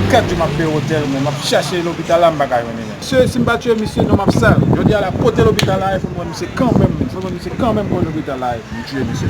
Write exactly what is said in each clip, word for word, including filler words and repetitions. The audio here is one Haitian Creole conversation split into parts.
Kat jou m ap bere otèl, men m ap chache lopital la, m pa ka jwenn li, men. Mesye, si m pa tiye misye, non m ap sal. Jodi a la, pote lopital la, e fò m wè misye kanmenm, fò m wè misye kanmenm kote lopital la ye, m tiye misye.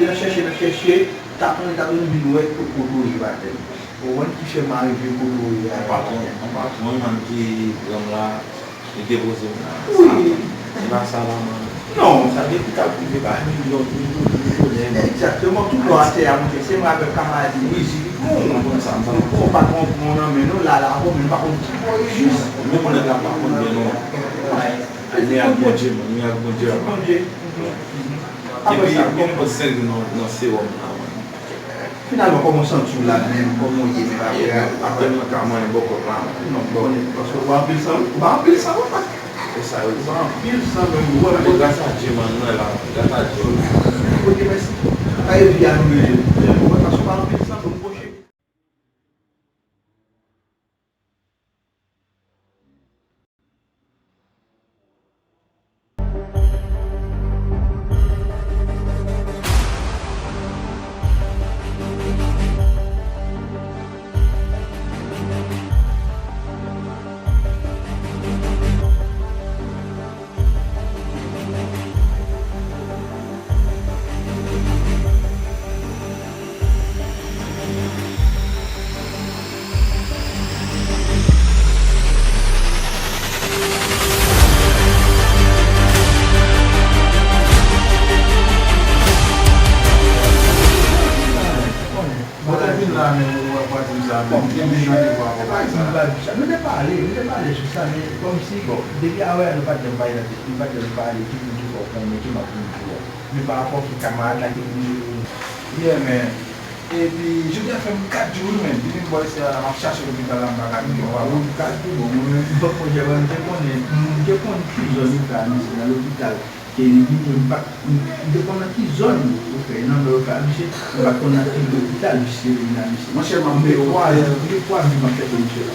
Se nan chèche, nan chèche, ta konnen, ta konnen vin wè kote w ye pa tè. Ou konprann ki fè m arive kote w ye a. Yon patwon, yon patwon, yon mann ki pran m la, li depoze m la. Wi. Se pa sa la, man. Non, sa gen ki ka prive pa milyon, milyon, milyonè. Egzakteman, tout lò atè a, monchè, se mwen avèk kamarad li, wi, si li pran w, ou konprann sa, m pa konn. Ou pran patwon, pran w nan men nou, la, la, bon, men nou pa konn ki bò ye jis. Men konnen la, m pa konn byen, non. Ni ak Bondye, man, ni ak Bondye. Bondye. Epi, mwen nenpòt senk jou nan, nan sewòm la, man. Finalman, kòman w santi w la menm? Kòman w ye menm apre a? Apre mwen ka manyen bòkòt la. Non, bon, paske w ba anpil san, wi. Ou ba anpil san, wi. Se sa yo di. Ou ba anpil san menm, wi. Men gras a Dye, man, mwen la. Gras a Dye. Wi, Bondye mèsi. Sa e vi a nou bezwen. Wi, paske w ba anpil san pou nou pwoche. Mwen te vin la, men ou wè, w a di m sa, men m te vin nan nivo a konpa sa. Nou te pale, nou te pale sou sa, men kòmsi, bon, depi avè a, nou pa t janm pale nan telefòn, nou pa t janm pale, ki moun ki fè w konnen, ki m ap vin di w. Men pa rapò ki kamarad la ki vin di w. Yeah, men. Epi, jodi a fè m kat jou, wi, men. Depi m bò isi a, m ap chache lopital la, m pa ka jwenn yon patwon. Kat jou, bon, mwen menm, m pa t konn, m te konnen, m te konn ki zòn yo fè a, misye nan lopital. Ke li vini, m pa, m, m te konn nan ki zòn yo fè nan men yo fè a, misye, m pa t konn nan ki lopital misye vini la, misye. Monchè, m ap peye w. M gen twa jou, m gen twa jou m ap chèche misye la.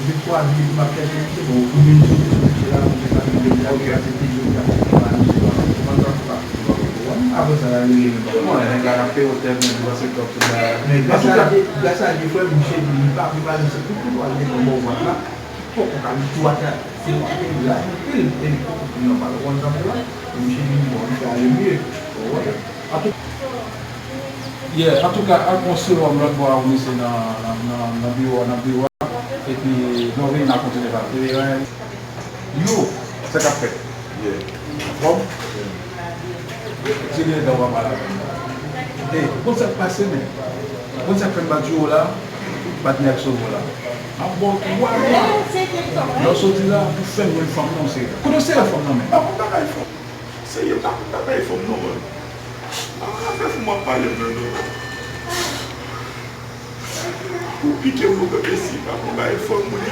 Gen twa jou m ap chèche misye, bon, ou vin sou misye la, misye pa vin, misye la, misye pa vin, misye pa vin, misye pa vin. Apre sa, la, li rele m. Bon, nèg la, n ap peye otèl, men, li panse k ap fè bagay. Men gras a Dye, gras a Dye, frè m, misye di, li pa, li pa, misye, tout, tout, li te bon, bon, la, ki poko ka, li tou atè, li tou atè, li laj anpil, e li poko vin nòmal, ou konprann sa m di la? E misye vin bon, misye ale mye, ou konprann? An tou, yeah, antouka, ak yon sewòm lòt bò a, ou misye nan, nan, nan, nan biwo, nan biwo a, epi lè w vini, n a kontinye pale. Yo, sa k ap fèt? Yeah. Anfòm? Yeah. Ti nèg la w ap pale avè m. Ey, ou konn sa k pase, men? Ou konn sa k fè m bat yo la? Bat nèg sou ou la. M ap ba w twa mwa. Lè w soti la, pou fè m jwenn fanm nan, se kote w sere fanm nan, men? M pa konn bagay fanm. Serye, m pa konn bagay fanm non, man. A, afè fanm w ap pale m nan, non. Ou pike m, ou pike si, m pa konn bagay fanm, mwen.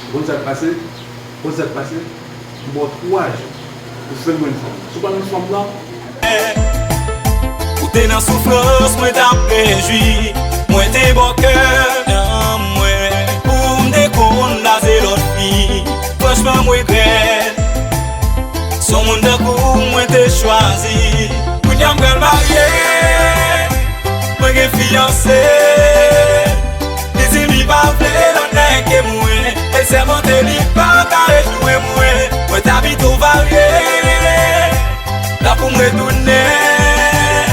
Ou konn sa k pase? Ou konn sa k pase? M ba w twa jou pou fè m jwenn fanm. Si w pa jwenn fanm nan, Ou te nan soufrans, mwen t ap rejwi. Mwen te ba w kè nan mwen pou m te konn blaze lòt fi. Franchman, m regrèt. Se yon moun tankou w mwen te chwazi. Kounye a m pral marye. Mwen gen fiyanse. Li di li pa vle lòt nèg ke mwen. E sèmante li pa ka rejwenn mwen. Mwen t abitye w varye. La pou m retounen.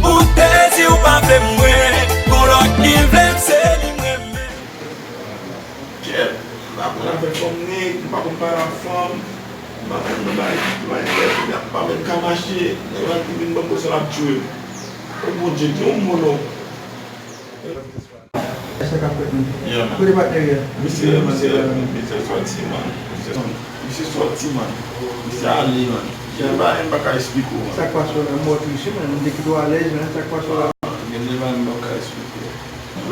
Ou te di w pa vle mwen. Gon lòt ki vle m, se li m renmen. Kèt, m pa konn afè fanm nèg, m pa konn pale ak fanm, m pa konn nan bagay ki mal fèt, m pa menm ka mache, nèg la ki vin ban m presyon l ap tchwe m. O Bondye, gen yon mo non. Èske k ap fèt menm? Yeah, man. Kote patnè w ye? Misye, misye, misye sòti, man. Misye, misye sòti, man. Misye ale, man. Gen bagay m pa ka esplike w, man. Sa k pase w la? M wè w tris wi, man. M te kite w alèz, men sa k pase w la? Gen de bagay m pa ka esplike w.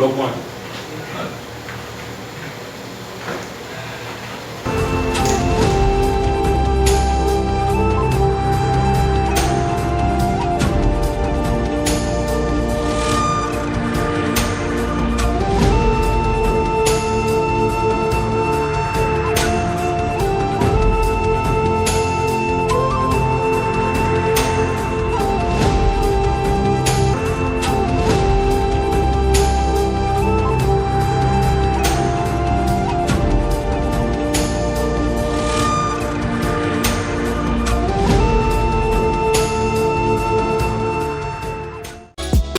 Lòk mwen.